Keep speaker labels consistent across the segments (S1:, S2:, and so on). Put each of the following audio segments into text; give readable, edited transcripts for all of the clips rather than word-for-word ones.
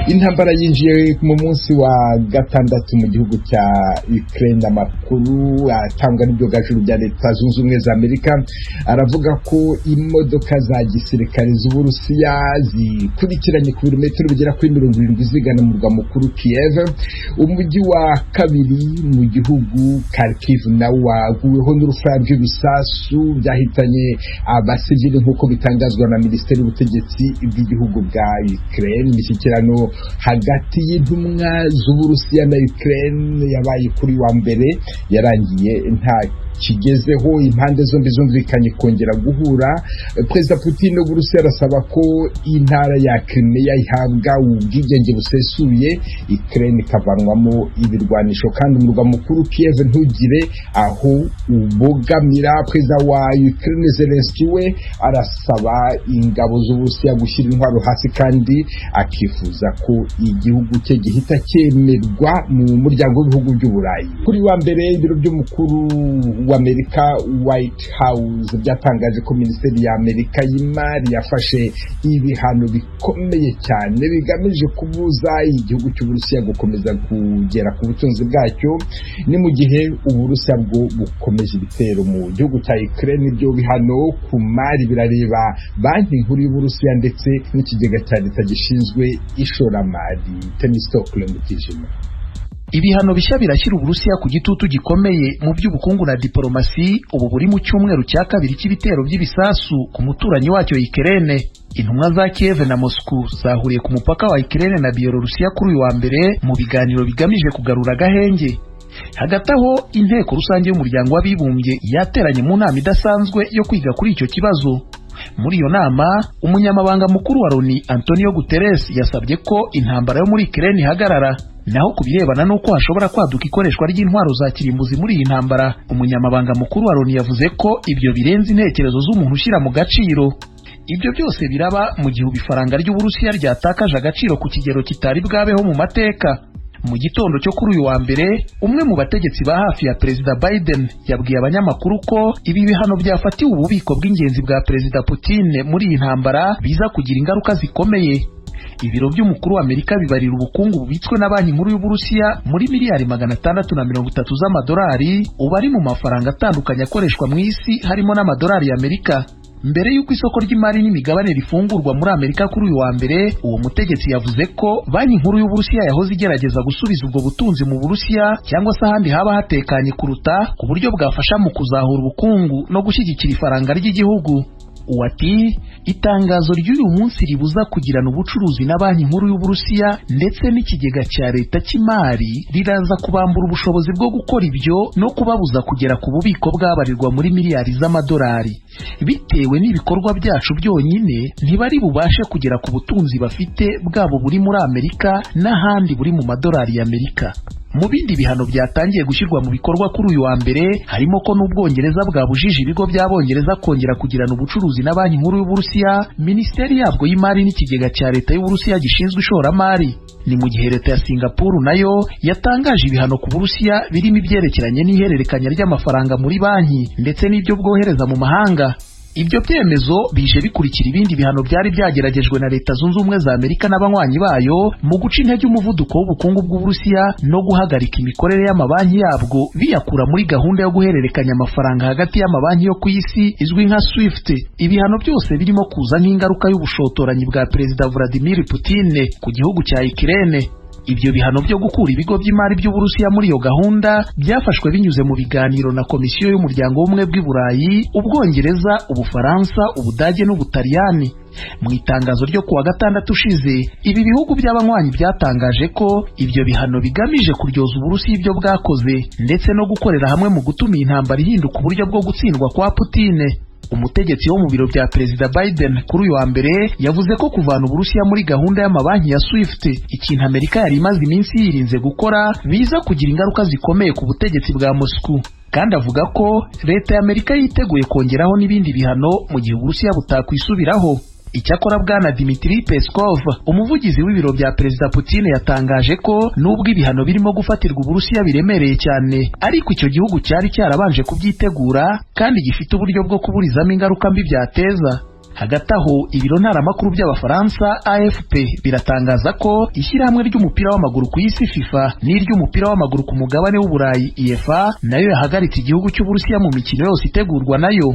S1: Intambara yinjiye mu munsi wa gatandatu mu gihugu cya Ukraine. Amakuru atangwa n'ibyogajuru bya Leta Zunze Ubumwe za Amerika aravuga ko imodoka za gisirikare z'Uburusiya zikurikiranye ku birometero bigera kuri 70 zigana mu murwa mukuru Kiev. Umujyi wa kabiri mu gihugu, Kharkiv, nawo waguweho n'urufaya rw'ibisasu byahitanye abasivili, nk'uko bitangazwa na Minisiteri y'Ubutegetsi bw'igihugu bwa Ukraine. Imishyikirano hagati y'intumwa z'Uburusiya na Ukraine yabaye kuri wa mbere yarangiye nta kigezeho. Impande zombi zumvikanye kongera guhura. Perezida Putin w'Uburusiya arasaba ko intara ya Crimea ihabwa ubwigenge busesuye, Ukraine ikavanwamo ibirwanisho, kandi umurwa mukuru Kiev ntugire aho ubogamira. Perezida wa Ukraine Zelensky we arasaba ingabo z'Uburusiya gushyira intwaro hasi, kandi akifuza ko igihugu cye gihita cyemerwa mu muryango w'ibihugu by'Uburayi. Kuri wa mbere, ibiro by'umukuru w'Amerika, White House, byatangaje ko Minisiteri ya Amerika y'Imari yafashe ibihano bikomeye cyane bigamije kubuza igihugu cy'Uburusiya gukomeza kugera ku butunzi bwacyo. Ni mu gihe Uburusiya bwo bukomeje ibitero mu gihugu cya Ukraine. Ibyo bihano ku mari birareba Banki Nkuru y'Uburusiya ndetse n'ikigega cya leta gishinzwe ishoramari. Temistocle Mutijima.
S2: Ibihano bishya birashyira Uburusiya ku gitutu gikomeye mu by'ubukungu na diporomasi, ubu buri mu cyumweru cya kabiri cy'ibitero by'ibisasu ku muturanyi wacyo Ukraine. Intumwa za Kiev na Moscow zahuriye ku mupaka wa Ukraine na Bielorusiya kuri uyu wa mbere mu biganiro bigamije kugarura agahenge. Hagati aho, Inteko Rusange y'Umuryango w'Abibumbye yateranye mu nama idasanzwe yo kwiga kuri icyo kibazo. Muri iyo nama, umunyamabanga mukuru wa Loni Antonio Guterres yasabye ko intambara yo muri Ukraine ihagarara. Naho ku birebana n'uko hashobora kwaduka ikoreshwa ry'intwaro za kirimbuzi muri iyi ntambara, umunyamabanga mukuru wa Loni yavuze ko ibyo birenze intekerezo z'umuntu ushyira mu gaciro. Ibyo byose biraba mu gihe ifaranga ry'Uburusiya ryatakaje agaciro ku kigero kitari bwabeho mu mateka. Mu gitondo cyo kuri uyu wa mbere, umwe mu bategetsi ba hafi ya Perezida Biden yabwiye abanyamakuru ko ibi bihano byafatiwe ububiko bw'ingenzi bwa Perezida Putin muri iyi ntambara biza kugira ingaruka zikomeye. Ibiro by'umukuru wa Amerika bibarira ubukungu bubitswe na Banki Nkuru y'Uburusiya muri miliyari 630 z'amadolari, ubu ari mu mafaranga atandukanye akoreshwa mu isi, harimo n'amadolari y'Amerika. Mbere y'uko isoko ry'imari n'imigabane rifungurwa muri Amerika kuri uyu wa mbere, uwo mutegetsi yavuze ko Banki Nkuru y'Uburusiya yahoze igerageza gusubiza ubwo butunzi mu Burusiya cyangwa se ahandi haba hatekanye kuruta, ku buryo bwafasha mu kuzahura ubukungu no gushyigikira ifaranga ry'igihugu. Ati: "Itangazo ry'uyu munsi ribuza kugirana ubucuruzi na Banki Nkuru y'Uburusiya ndetse n'ikigega cya leta cy'imari riraza kubambura ubushobozi bwo gukora ibyo no kubabuza kugera ku bubiko bwabarirwa muri miliyari z'amadolari. Bitewe n'ibikorwa byacu byonyine, ntibari bubashe kugera ku butunzi bafite, bwabo buri muri Amerika n'ahandi buri mu madolari y'Amerika." Mu bindi bihano byatangiye gushyirwa mu bikorwa kuri uyu wa mbere, harimo ko n'Ubwongereza bwabujije ibigo by'Abongereza kongera kugirana ubucuruzi na Banki Nkuru y'Uburusiya, Minisiteri yabwo y'Imari n'ikigega cya leta y'Uburusiya gishinzwe ishoramari. Ni mu gihe leta ya Singapuru nayo yatangaje ibihano ku Burusiya, birimo ibyerekeranye n'ihererekanya ry'amafaranga muri banki ndetse n'ibyo bwohereza mu mahanga. Ibyo byemezo bije bikurikira ibindi bihano byari byageragejwe na Leta Zunze Ubumwe za Amerika n'abanywanyi bayo mu guca intege umuvuduko w'ubukungu bw'Uburusiya no guhagarika imikorere y'amabanki yabwo, biyakura muri gahunda yo guhererekanya amafaranga hagati y'amabanki yo ku isi izwi nka SWIFT. Ibihano byose birimo kuza nk'ingaruka y'ubushotoranyi bwa Perezida Vladimir Putin ku gihugu cya Ukraine. Ibyo bihano byo gukura ibigo by'imari by'Uburusiya muri iyo gahunda byafashwe binyuze mu biganiro na Komisiyo y'Umuryango w'Ubumwe bw'i Burayi, Ubwongereza, Ubufaransa, Ubudage n'Ubutaliyani. Mu itangazo ryo kuwa gatandatu ushize, ibi bihugu by'abanywanyi byatangaje ko ibyo bihano bigamije kuryoza Uburusiya ibyo bwakoze, ndetse no gukorera hamwe mu gutuma iyi ntambara ihinduka uburyo bwo gutsindwa kwa Putine. Umutegetsi wo mu biro bya Perezida Biden kuri uyu wa mbere yavuze ko kuvana Uburusiya muri gahunda y'amabanki ya SWIFT, ikintu Amerika yari imaze iminsi yirinze gukora, biza kugira ingaruka zikomeye ku butegetsi bwa Moscow, kandi avuga ko leta ya Amerika yiteguye kongeraho n'ibindi bihano mu gihe Uburusiya butakwisubiraho. Icyakora Bwana Dmitry Peskov, umuvugizi w'ibiro bya Perezida Putin, yatangaje ko nubwo ibihano birimo gufatirwa Uburusiya biremereye cyane, ariko icyo gihugu cyari cyarabanje kubyitegura kandi gifite uburyo bwo kuburizamo ingaruka mbi byateza. Hagati aho, ibiro ntaramakuru by'Abafaransa AFP biratangaza ko ishyirahamwe ry'umupira w'amaguru ku isi FIFA n'iry'umupira w'amaguru ku mugabane w'Uburayi UEFA nayo yahagaritse igihugu cy'Uburusiya mu mikino yose itegurwa nayo.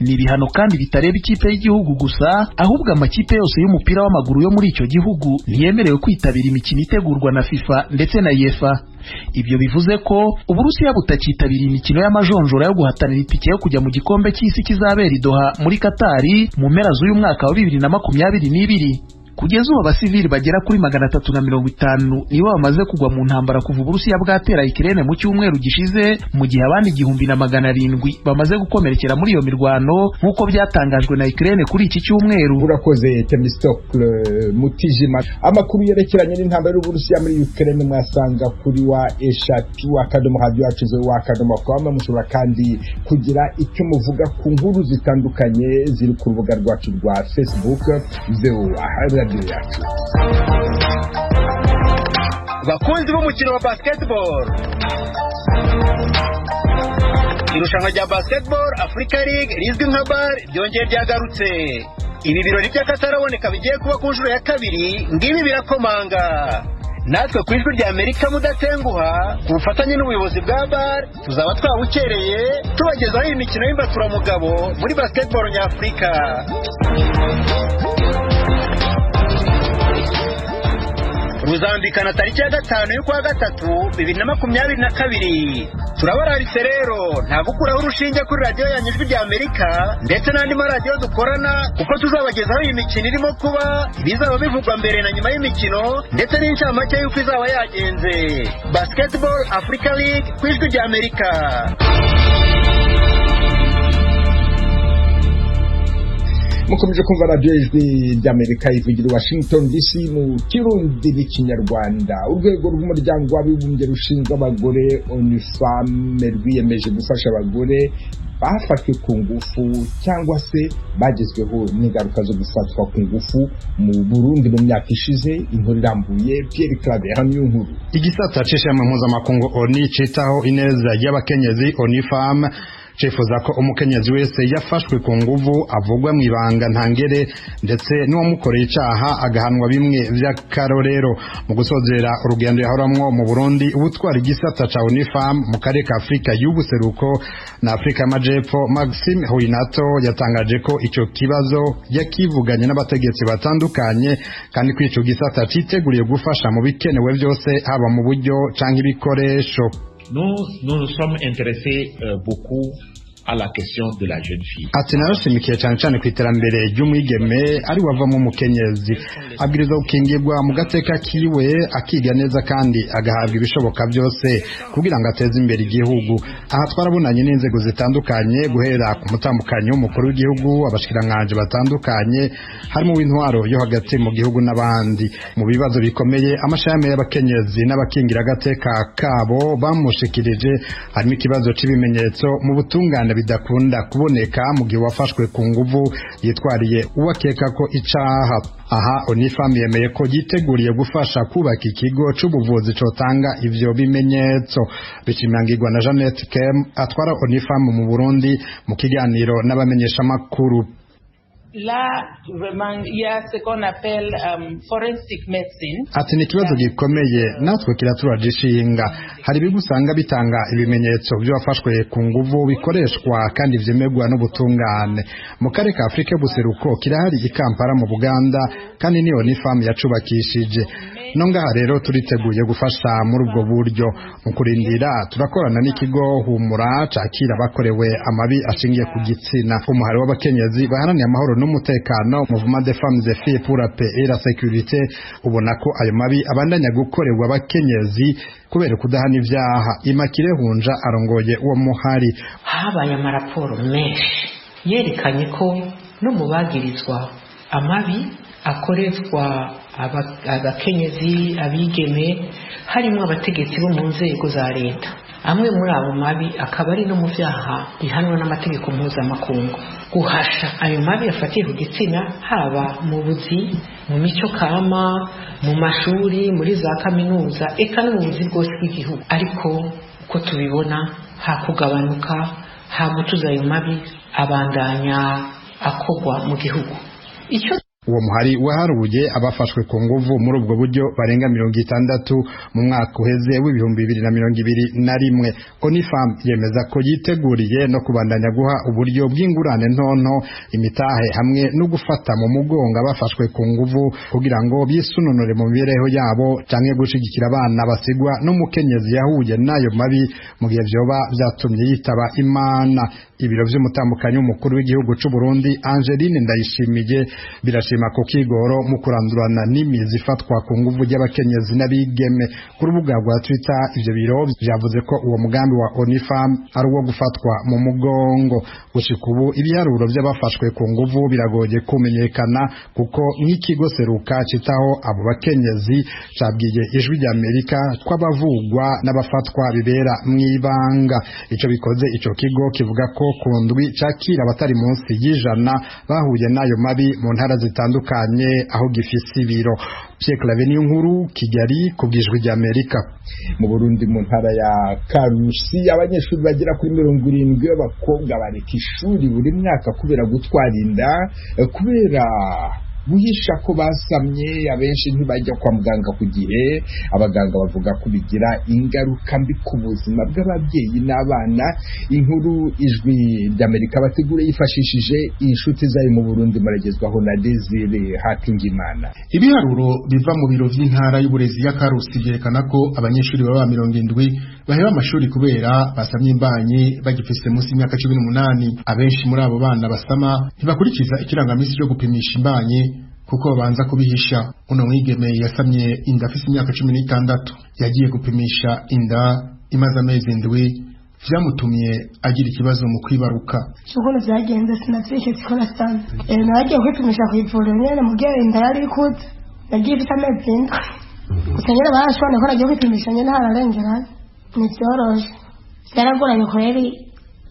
S2: Ni ibihano kandi bitareba ikipe y'igihugu gusa, ahubwo amakipe yose y'umupira w'amaguru yo muri icyo gihugu ntiyemerewe kwitabira imikino itegurwa na FIFA ndetse na UEFA. Ibyo bivuze ko Uburusiya butakitabira imikino y'amajonjora yo guhatanira itike yo kujya mu gikombe cy'isi kizabera i Doha muri Katari mu mpera z'uyu mwaka wa 2022. Kugeza ubu abasivili bagera kuri 350 nibo bamaze kugwa mu ntambara kuva Uburusiya bwatera Ukraine mu cyumweru gishize, mu gihe abandi 1700 bamaze gukomerekera muri iyo mirwano, nk'uko byatangajwe na Ukraine kuri iki cyumweru.
S1: Urakoze Temistocle Mutijima. Amakuru yerekeranye n'intambara y'Uburusiya muri Ukraine mwasanga kuri wa eshatu akadomo radio yacu wa akadomo com. Mushobora kandi kugira icyo muvuga ku nkuru zitandukanye ziri ku rubuga rwacu rwa Facebook VOA Radio yacu.
S3: Bakunzi b'umukino wa basketball, irushanwa rya Basketball Africa League rizwi nka BAL ryongeye ryagarutse. Ibi birori by'akataraboneka bigiye kuba ku nshuro ya kabiri, ngibi birakomanga. Natwe ku Ijwi rya Amerika mudatenguha, ku bufatanye n'ubuyobozi bwa BAL, tuzaba twabukereye tubagezaho iyi mikino y'imbaturamugabo muri basketball nyafurika. Ruzambikana tariki ya 5 y'ukwa 3 2022. Turabararitse rero, nta gukuraho urushinge kuri radiyo yanyu Ijwi rya Amerika ndetse n'andi maradiyo dukorana, kuko tuzabagezaho iyi mikino irimo kuba, ibizaba bivugwa mbere na nyuma y'imikino ndetse n'incamake y'uko izaba yagenze. Basketball Africa League ku Ijwi rya Amerika.
S1: Mukomeje kumva radiyo Ijwi ry'Amerika ivugira i Washington DC mu Kirundi n'Ikinyarwanda. Urwego rw'umuryango w'abibumbye rushinzwe abagore ONU-Femmes rwiyemeje gufasha abagore bafashwe ku ngufu cyangwa se bagezweho n'ingaruka zo gufatwa ku ngufu mu Burundi mu myaka ishize. Inkuru irambuye Pierre Claver niyo nkuru.
S4: Igisata c'ishami mpuzamakungu ONU citaho ineza y'abakenyezi ONU-Femmes cifuza ko umukenyezi wese yafashwe ku nguvu avugwa mu ibanga ntangere, ndetse n'uwamukoreye icaha agahanwa bimwe vy'akarorero. Mu gusozera urugendo yahoramwo mu Burundi, ubutwara igisata ca ONU-Femmes mu karere ka Afrika y'ubuseruko na Afrika y'amajepfo Maxime Huinato yatangaje ko ico kibazo yakivuganye n'abategetsi batandukanye, kandi ko ico gisata citeguriye gufasha mu bikenewe vyose, haba mu buryo canke ibikoresho.
S5: Nous nous sommes intéressés beaucoup à la question de la jeune fille.
S4: Ati narashimikiye cyane cyane ku iterambere ry'umwigeme ari wavamo umukenyezi, abwirizwa gukingirwa mu gateka kiwe, akiga neza kandi agahabwa ibishoboka byose kugira ngo ateze imbere igihugu. Aha twarabonanye n'inzego zitandukanye, guhera ku mutambukanyi w'umukuru w'igihugu, abashikiranganji batandukanye harimo w'intwaro yo hagati mu gihugu n'abandi. Mu bibazo bikomeye amashami y'abakenyezi n'abakingira agateka kabo bamushikirije harimo ikibazo cy'ibimenyetso mu butungane bidakunda kuboneka mu gihe wafashwe ku nguvu yitwariye uwakeka ko icaha. Aha ONU-Femmes yemeye ko yiteguriye gufasha kubaka ikigo c'ubuvuzi cotanga ivyo bimenyetso, bishimangirwa na Jeannette Kem atwara ONU-Femmes mu Burundi mu kiganiro n'abamenyeshamakuru.
S6: Là, vraiment, il y a ce qu'on appelle forensic medicine.
S4: Ati ni ikibazo gikomeye natwe kiraturaje ishinga. Hari ibigo usanga bitanga ibimenyetso by'uwafashwe ku nguvu bikoreshwa kandi vyemerwa n'ubutungane. Mu karere ka Afrika y'ubuseruko kirahari i Kampala mu Buganda, kandi niyo ONU-Femmes yacubakishije. No ngaha rero turiteguye gufasha muri ubwo buryo. Mu kurindira turakorana n'ikigo Humura cakira abakorewe amabi ashingiye ku gitsina. Umuhari w'abakenyezi baharaniye amahoro n'umutekano Mouvement des femmes et filles pour la paix et la sécurité ubona ko ayo mabi abandanya gukorerwa abakenyezi kubera kudahana ivyaha. Imakire Hunja arongoye uwo muhari.
S7: Habaye amaraporo menshi yerekanye ko no mu bagirizwa amabi akorerwa abakenyezi, abigeme, harimo abategetsi bo mu nzego za leta. Amwe muri abo mabi akaba ari no mu vyaha bihanwa n'amategeko mpuzamakungu. Guhasha ayo mabi afatiye ku gitsina, haba mu buzi, mu mico kama, mu mashuri, muri za kaminuza, eka no mu buzi bwose bw'igihugu. Ariko uko tubibona, hakugabanuka, hagutuza ayo mabi abandanya akogwa mu gihugu. Icyo
S4: Uwo muhari waharuye abafashwe ku nguvu muri ubwo buryo barenga 60 mu mwaka uheze w'2021. ONU Femmes yemeza ko yiteguriye no kubandanya guha uburyo bw'ingurane ntonto, imitahe hamwe no gufata mu mugongo abafashwe ku nguvu kugira ngo bisununure mu mibereho yabo, canke gushigikira abana basigwa n'umukenyezi yahuye n'ayo mabi mu gihe vyoba vyatumye yitaba Imana. Ibiro vy'umutambukanyi w'umukuru w'igihugu c'u Burundi, Angeline Ndayishimiye, birashima ku kigoro mu kurandurana n'imizi ifatwa ku nguvu ry'abakenyezi n'abigeme. Ku rubuga rwa Twitter, ivyo biro vyavuze ko uwo mugambi wa ONU Femmes ari uwo gufatwa mu mugongo. Gushika ubu, ibiharuro vy'abafashwe ku nguvu biragoye kumenyekana, kuko nk'ikigo Seruka citaho abo bakenyezi cabwiye Ijwi ry'Amerika ko abavugwa n'abafatwa bibera mw'ibanga. Ico bikoze, ico kigo kivuga ko ku ndwi cakira abatari munsi y'100 bahuye n'ayo mabi mu ntara zitandukanye aho gifise ibiro. Pierre Claver Niyonkuru, Kigali, ku bw'Ijwi ry'Amerika.
S1: Mu Burundi, mu ntara ya Karusi, abanyeshuri bagera kuri 70 b'abakobwa bareka ishuri buri mwaka kubera gutwara inda, kubera guhisha ko basamye. Abenshi ntibajya kwa muganga ku gihe. Abaganga bavuga ko bigira ingaruka mbi ku buzima bw'ababyeyi n'abana. Inkuru Ijwi ry'Amerika bategura yifashishije inshuti zayo mu Burundi, muragezwaho na Desire Hakingimana.
S8: Ibiharuro biva mu biro vy'intara y'uburezi ya Karusi vyerekana ko abanyeshuri baba 70 baheba amashuri kubera basamye imbanyi bagifise munsi y'imyaka 18. Abenshi muri abo bana basama ntibakurikiza ikirangamisi cyo gupimisha imbanyi, kuko babanza kubihisha. Uno mwigeme yasamye inda afise imyaka 16, yagiye gupimisha inda imaze amezi 7. Vyamutumye agira ikibazo mu kwibaruka.
S9: Ukuntu vyagenze sinavyihetse ko nasamye. Nagiye kwipimisha kw'ivuriro nyene, mugihe inda yari ikuze, nagiye ifise amezi 7 gusa. Nyene barashobora ko nagiye kwipimisha nyene hararengeranye. Ntivyoroshe, vyaragoranye kweri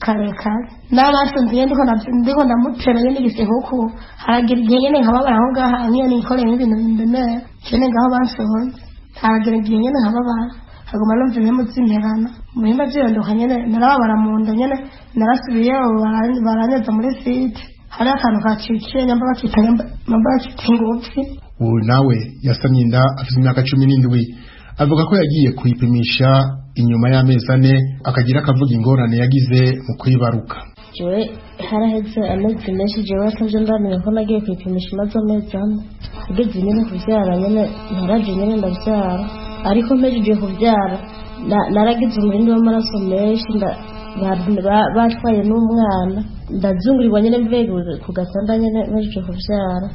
S9: karekare. N'abasunziye ndiko ndamutera nyene igisihuku, haragira igihe nyene nkababara aho ngaha nk'iyo nikoreye nk'ibintu bindemera nyene ngaho bansonze, haragira igihe nyene nkababara, haguma numva impemu zimperana mu bihimba vyirondoka nyene, narababara mu nda nyene. Narasubiyeyo, baranyeza muri site, hariho akantu kacikiye, nyamba bakita inguvyi.
S8: Uyu nawe yasamye inda afite imyaka 17, avuga ko yagiye kuyipimisha inyuma y'amezi 4, akagira akavuga ingorane yagize mu kwibaruka.
S10: Jewe haraheze amezi menshi, jewe atavyo ndamenya ko nagiye kwipimisha imaze amezi 4. Ageze nyene kuvyara nyene, naraje nyene ndavyara, ariko mpejeje kuvyara naragize umurindi w'amaraso menshi, batwaye n'umwana, ndazungurirwa nyene mvuye ku gatanda nyene mpejeje kuvyara,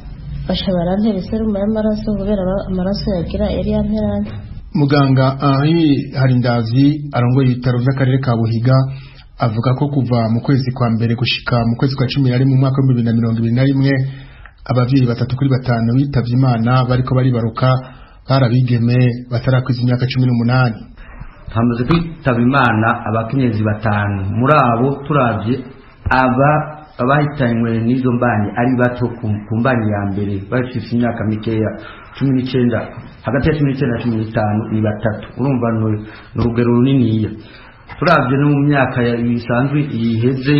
S10: baca barantera iserumu y'amaraso kubera amaraso yagira yari yamperanye.
S8: Muganga Henri Harindazi arongoye ibitaro vy'akarere ka Buhiga avuga ko kuva mu kwezi kwa mbere gushika mu kwezi kwa 11 mu mwaka wa 2021, abavyeyi 3 kuri 5 bitavye Imana bariko baribaruka barabigeme batarakwiza imyaka 18.
S11: Hamaze kwitaba Imana abakenyezi 5. Muri abo, turavye aba abahitanywe n'izo mbanyi ari bato ku mbanyi ya mbere, bafise imyaka mikeya, 19, hagati ya 19 na 15, ni 3. Urumva ni urugero runiniya. Turavye no mu myaka isanzwe iheze,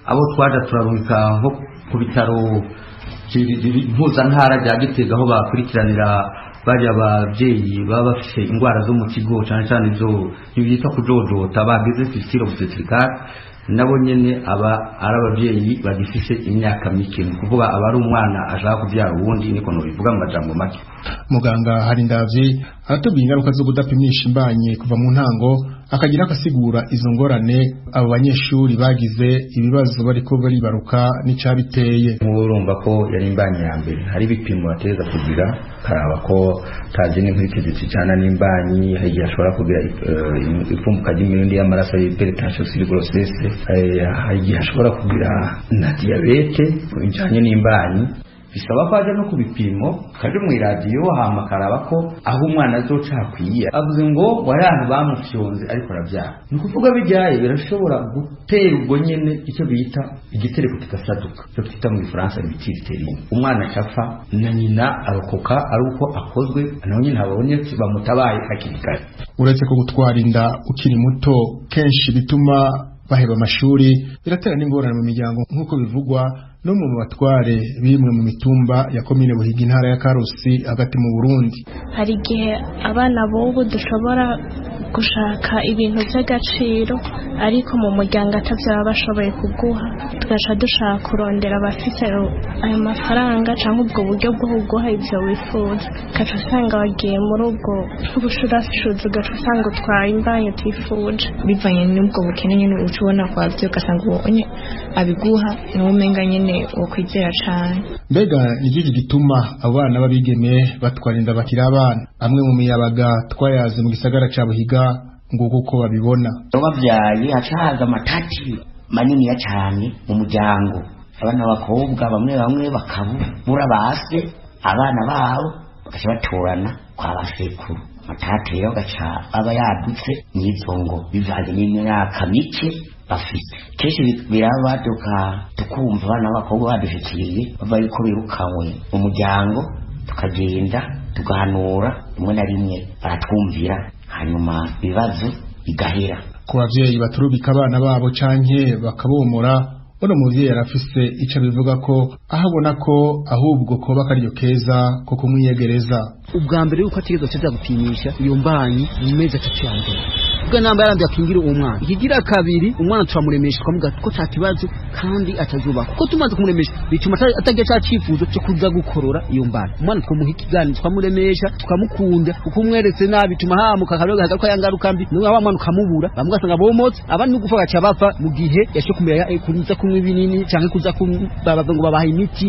S11: abo twaja turarungika nko ku bitaro mpuzantara rya Gitega aho bakurikiranira bariya abavyeyi baba bafise ingwara zo mu kigo, cane cane izo bita kujojota, bagize fistule obstétricale, nabo nyene aba ari abavyeyi bagifise imyaka mike, ni ukuvuga aba ari umwana ashaka kuvyara uwundi, niko nobivuga mu majambo make.
S8: Muganga Harindavyi aratubwira ingaruka zo kudapimisha imbanyi kuva mu ntango, akagira akasigura izo ngorane abo banyeshuri bagize ibibazo bariko baribaruka n'icabiteye.
S11: Nk'ubu urumva ko yari imbanyi ya mbere, hari ibipimo bateza kugira, karaba ko tazi n'inkurikizi zijana n'imbanyi. Hari igihe ashobora kugira ipfumbuka ry'imirindi y'amaraso, hypertension sur grossesse, hari igihe ashobora kugira na diyabete ijanye n'imbanyi. Bisaba ko aja no ku bipimo, kaje mu iradiyo, hama akaraba ko aho umwana azoca hakwiye. Avuze ngo wari bamufyonze ariko arabyara, ni ukuvuga bijyaye birashobora gutera ubwo nyene icyo bita igitereko kigasaduka, icyo twita mu Gifaransa rupture utérine. Umwana acapfa na nyina arokoka ari uko akozwe naho nyine habonye bamutabaye hakiri kare.
S8: Uretse ko gutwara inda ukiri muto kenshi bituma baheba amashuri, biratera n'ingorane mu miryango nk'uko bivugwa n'umwe mu batware bimwe mu mitumba ya komine Buhiga, intara ya Karusi hagati mu Burundi.
S12: Hari igihe abana b'ubu dushobora gushaka ibintu by'agaciro, ariko mu muryango atavyo baba bashoboye kuguha, tugaca dushaka kurondera abafise ayo mafaranga cyangwa ubwo buryo bwo kuguha ivyo wifuza, ugaca usanga wagiye muri ubwo bushurashuzi, ugaca usanga utwaye imbanyi utifuje.
S13: Bivanye n'ubwo bukene nyene uca ubona kwa byo, ugasanga uwo abiguha niwo umenga nyene wokwizera cane.
S8: Mbega ni gituma abo bana b'abigeme batwara inda bakiri abana? Amwe mu miyabaga twayaze mu gisagara ca Buhiga, nguko uko babibona.
S14: Babyaye haca haza amatati maniniya cyane mu muryango. Abana b'abakobwa bamwe bamwe bakabura base, abana babo bagaca batorana kwa basekuru. Amatati rero agaca aba yadutse n'izo ngo bivanye n'imyaka mike bafite. Kenshi birabaduka tukumva abana b'abakobwa badushikiriye bava yuko birukanywe mu muryango, tukagenda tugahanura, rimwe na rimwe baratwumvira, hanyuma ibibazo bigahera.
S8: Ku bavyeyi baturubika abana babo canke bakabomora, uno muvyeyi arafise ico abivuga ko, aho abona ko ahubwo koba akaryo keza ko kumwiyegereza.
S15: Ubwa mbere yuko ategerezwa kuza gupimisha iyo mbanyi mu mezi 3 ya mbere, ubwo namba yaranduye akingira uwo mwana. Ikigira kabiri, umwana turamuremesha, tukamuga ko nta kibazo kandi atazuba, kuko tumaze kumuremesha bituma atagira ca cifuzo cyo kuza gukorora iyo mbana. Umwana twamuha ikiganiro, tukamuremesha, tukamukunda, kuko umweretse nabi bituma hamuka akaroga ko yangaruka mbi n'uwa wa mwana ukamubura. Bamwe ugasanga bomotse, abandi no gupfa gaca bapfa mu gihe yashe kumera kuza kunywa ibinini canke kuza ngo babaha imiti.